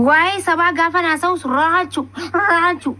Waa'ee sabaa gaafa haasa'us raachuu raachuu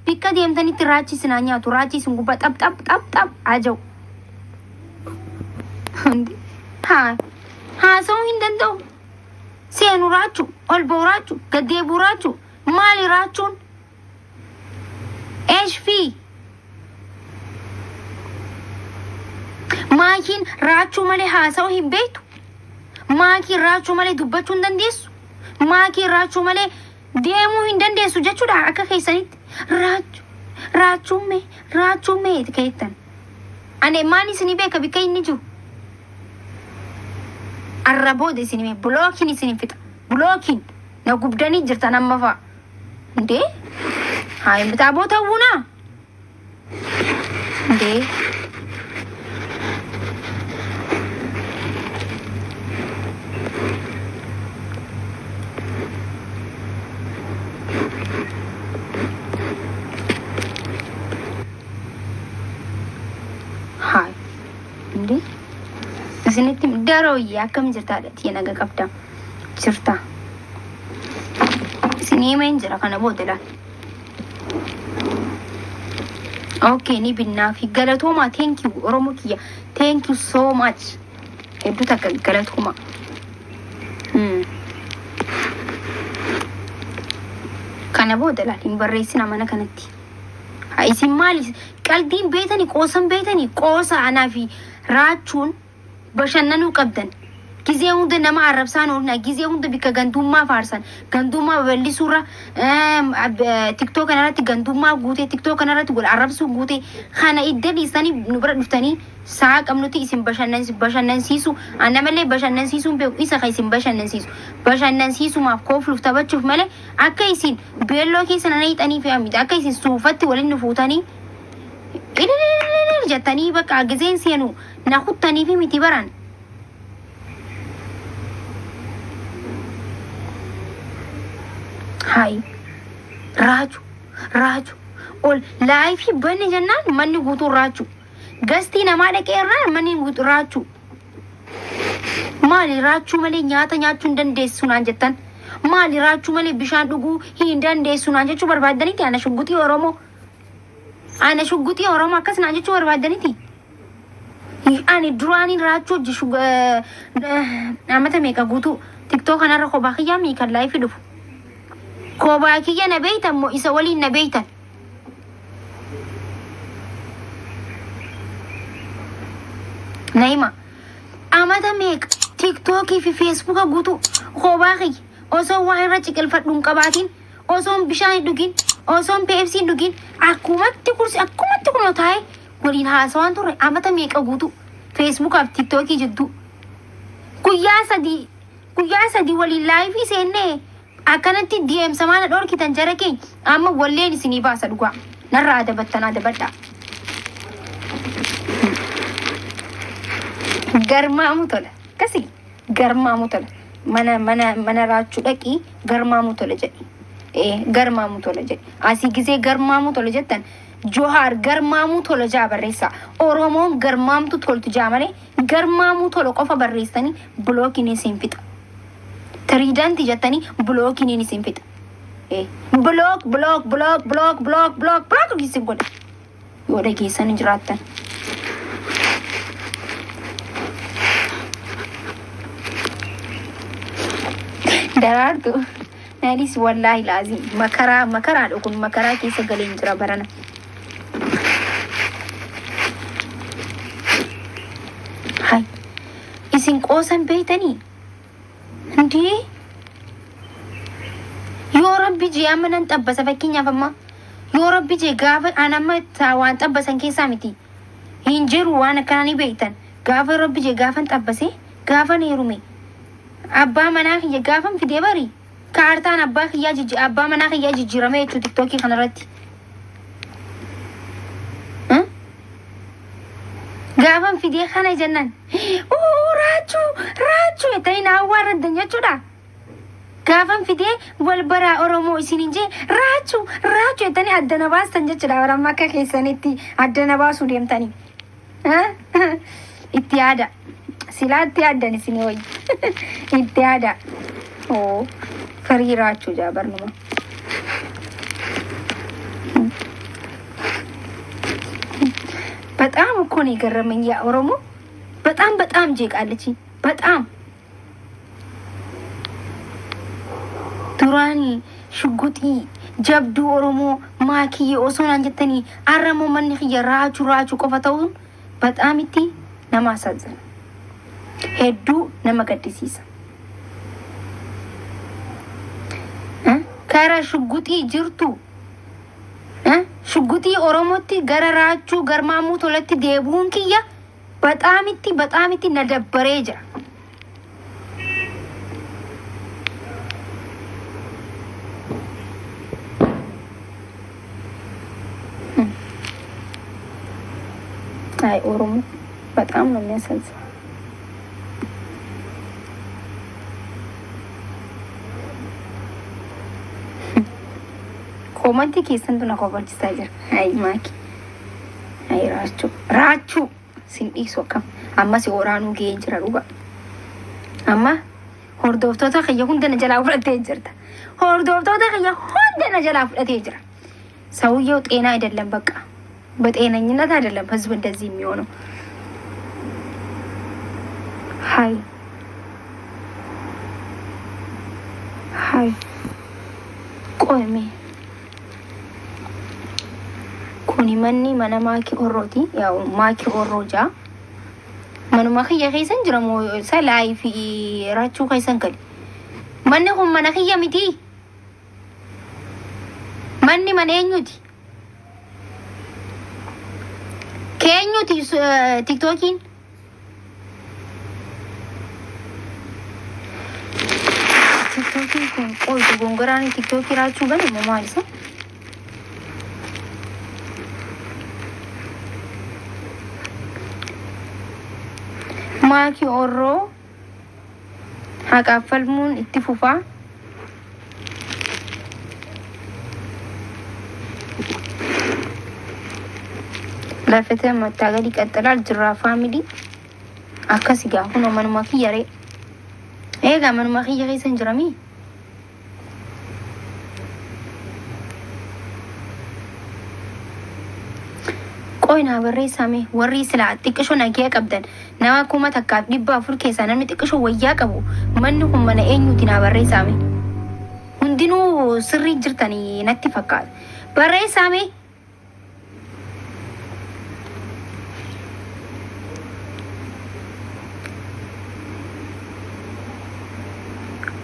bikka deemtanitti raachi isin haa nyaatu, raachi isin gubbaa xap xap xap xap haa ja'u. Hundi haa haasa'uu hin danda'u. Seenu raachuu, ol ba'u raachuu, gad deebi'u raachuu, maali raachuun? Eesh fi maakiin raachuu malee haasa'uu hin beektu. Maakiin raachuu malee dubbachuu hin dandeessu. Maakiin raachuu malee deemuu hin dandeessu jechuudha akka keessanitti. Raachuu raachuun mee raachuun mee keettan. Ani maan isinii beeka bikka inni jiru. Arra booda isinii mee blockiin isin fixa. Blockiin na gubdanii jirtan amma fa'a. Indee haa hin bitaa boota wuunaa. Indee. Haay. Indee. Isinitti darooyyee akkam jirtaadha tiyya naga qabda. Jirta. Isinii himeen jira kana booda laal. Okay, ni binnaa fi galatoomaa, thank you Oromoo kiyya, thank you so much, hedduu takka galatoomaa. Kana booda laal hin barreessina mana kanatti. Haa isin maali qaldiin beetanii qoosan beetanii qoosa anaa fi raachuun bashannanuu qabdan. Gizee hunda nama arrabsaan oolna. Gizee hunda bikka gandummaa faarsan. Gandummaa babal'isuurra TikTok kanarratti gandummaa guutee, TikTok kanarratti wal arrabsuu guutee, kana idda dhiistanii nu bira dhuftanii sa'a qabnutti isin bashannansiisu. Namallee bashannansiisuun beeku isa kan isin bashannansiisu. Bashannansiisumaaf koofluuf taphachuuf malee akka isin beelloo keessa nana hixanii fe'an miti. Akka isin suufatti waliin nu fuutanii ililililil jettanii bakka gizeen seenu na kuttanii fi miti baran. Hayi raaju raaju ol live banne jennaan manni guutuun raachuu. Guestii namaa dhaqee irraa manni guutuu raachuu. Maali raachuu malee nyaata nyaachuu hin dandeessu naan jettan? Maali raachuu malee bishaan dhuguu hin dandeessu naan jechuu barbaaddaniiti? Ana shugguxii Oromoo. Ana shugguxii Oromoo akkas naan jechuu barbaaddaniiti? Ani duraaniin raachuu hojii amata meeqa guutuu TikTok kanarra kophaa kiyyaa mii kan live dhufu. Kophaa kiyya na beeytan moo isa waliin na beeytan? Na hima. Amata meeqa TikTokii fi Facebooka guutuu kophaa kiyya osoo waan irra ciqilfadhu hin qabaatin, osoon bishaan hin dhugin, osoon Pepsi hin dhugin, akkumatti kursi akkumatti kunoo taa'ee waliin haasawaan turre amata meeqa guutuu Facebookaaf TikTokii jidduu. Guyyaa 3 guyyaa 3 waliin live seennee akkanatti deemsa maana dhorkitan jara keenya? Amma walleen isinii baasa dhugaa. Narraa adabattan adabadhaa. Garmaamu tola. Akkasii garmaamu tola. Mana raachuu dhaqii garmaamu tola jedhi. Ee, garmaamu tola jedhi. Asii gizee garmaamuu tola jettan Johaar garmaamuu tola jaa barreessaa. Oromoon garmaamtu toltu jaa malee garmaamuu tola qofa barreessanii blockiin isin fixa. Tiriidanti jettanii blockiin isin fixa. Ee, block block block block block block block isin godha. Yoo dhageessanii jiraattan. Daraartu naanis wallaahi laazim makaraa makaraadha kun, makaraa keessa galeen jira barana. Hai isin qoosan beeytanii ndee yoo rabbi jee amma nan xabbasa, fakkeenyaaf amma yoo rabbi jee gaafa an amma waan xabbasan keessaa miti hin jiru, waan akkanaa ni beektan. Gaafa rabbi jee gaafan xabbase, gaafan heerume, abbaa manaa kiyya gaafan fidee bari kaartaan abbaa kiyyaa jijji abbaa manaa kiyyaa jijjiirame jechuu TikTokii kanarratti. Gaafan fidee kana jennaan oo raachuu raachuu jettanii na awwaarraddan jechuudha. Gaafan fidee wal baraa Oromoo isiniin jee raachuu raachuu jettanii addana baastan jechuudha. Baramma akka keessanitti addana baasuu deemtanii. Itti yaada. Silaa itti yaaddan isinii wayya. Itti yaada. Oo. Firii raachuu jaa barnuma. በጣም እኮ ነው የገረመኝ። ያ ኦሮሞ በጣም በጣም ጀቃለች። በጣም duraani shugguxii jabduu Oromoo maakiyyee osoo naan jettanii arramoo manni kiyya raachuu raachuu qofa ta'uun በጣም itti nama asazzana. Hedduu nama gaddisiisa. Kara shugguxii jirtu shugguxii Oromootti gara raachuu garmaamuu tolatti deebi'uun kiyya በጣም itti በጣም itti na dabbaree jira. አይ ኦሮሞ በጣም ነው የሚያሳዝነው። Koomantii keessantu na kofalchisaa jira. Ay maaki. Ay raachuu. Raachuu! Sin dhiisu akkam. Ammas waraanuu ga'ee jira dhuga. Amma hordoftoota kiyya hunda na jalaa fudhatee jirta. Hordoftoota kiyya hunda na jalaa fudhatee jira. ሰውየው ጤና አይደለም፣ በቃ በጤነኝነት አይደለም ህዝብ እንደዚህ የሚሆነው። ሀይ ሀይ ቆይሜ kuni manni mana maakii orrooti. Yaa'u maakii orroo jaa. Manuma kiyya keessan jira moo isa laayifii raachuu keessan gali. Manni kun mana kiyya miti. Manni mana eenyuti? Keenyuti tiktookiin? Tiktookiin kun qoytu gongoraan tiktookii raachuu bane moo maal isa? Maakii orroo haqaaf falmuun itti fufaa. ለፍትህ መታገል ይቀጥላል። ጅራ ፋሚሊ akkas egaa kunoo manuma kiyya ree. Eegaa manuma kiyya keessa hin jiramii? Qoy naa barreessaa mee warri silaa xiqqishoo nagaya qabdan nama 1400 keessaa namni xiqqishoo wayyaa qabu manni kun mana eenyuti naa barreessaa mee. Hundinuu sirrii jirtanii natti fakkaata. Barreessaa mee.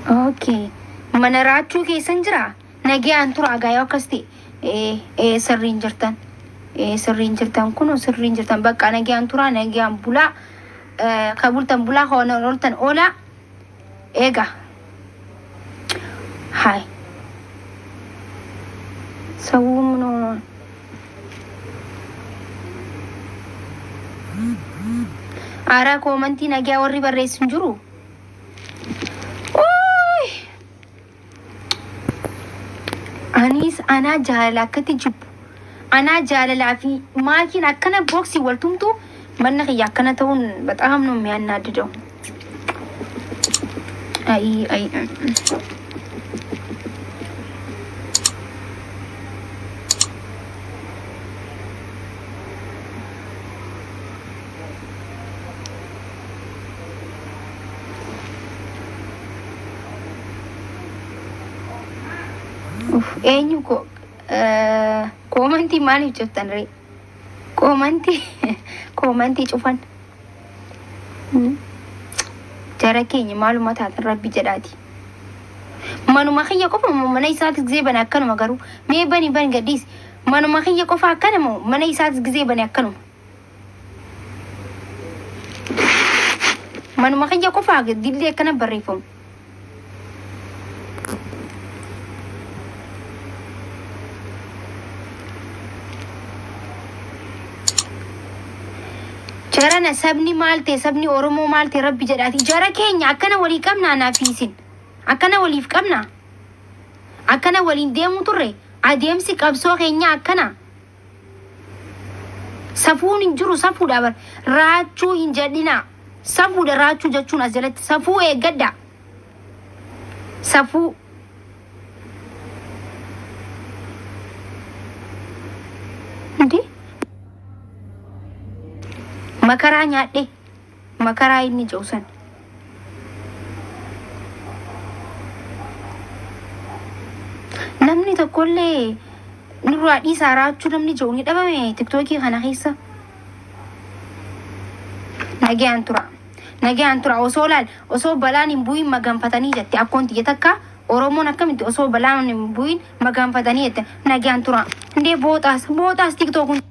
Okay. Mana raachuu keessan jira? Nagayaan tura agaa yoo akkas ta'e. Ee sirriin jirtan. Ee sirriin jirtan kunoo sirriin jirtan. Bakka nagayaan tura nagayaan bulaa. Ka bultan bulaa hoona ooltan oolaa. Eegaa. Haay. Sawuu ምን ሆኗል? Ara koomantii nagaa warri barreessu hin jiru. Uuy! Anis anaa jaalala akkatti jibbu. Anaa jaalalaa fi maakiin akkana booksii wal tumtu manna kiyya akkana ta'uun በጣም ነው የሚያናድደው። አይ አይ Uf, eenyu ko koomantii maaliif cuftan ree? Koomantii koomantii cufan. Jara keenya maaluma taatan rabbi jedhaati. Manuma kiyya qofa moo mana isaatis gisee bane akkanuma garuu mee bani bani gadhiisi. Manuma kiyya qofa akkana moo mana isaatis gisee bane akkanuma. Manuma kiyya qofa dillee akkana barreeffamu. Jarana sabni maal ta'e sabni Oromoo maal ta'e rabbi jedhaati. Jara keenya akkana walii qabnaa naaf isin. Akkana waliif qabnaa. Akkana waliin deemuu turre adeemsi qabsoo keenyaa akkana. Safuun hin jiru safuudha bar. Raachuu hin jedhinaa. Safuudha raachuu jechuun as jalatti safuu eeggadha. Safuu. Hindi? Makaraa nyaadhe. Makaraa inni jedhu san. Namni tokkollee nurraa dhiisaa raachuu namni jedhu ni dhabame tiktookii kana keessa. Nagayaan tura. Nagayaan tura. Osoo laal osoo balaan hin bu'in maganfatanii jette akkoon tiyya takka Oromoon akkamitti osoo balaan hin bu'in maganfatanii jette nagayaan tura. Indee booxaas booxaas tiktookun.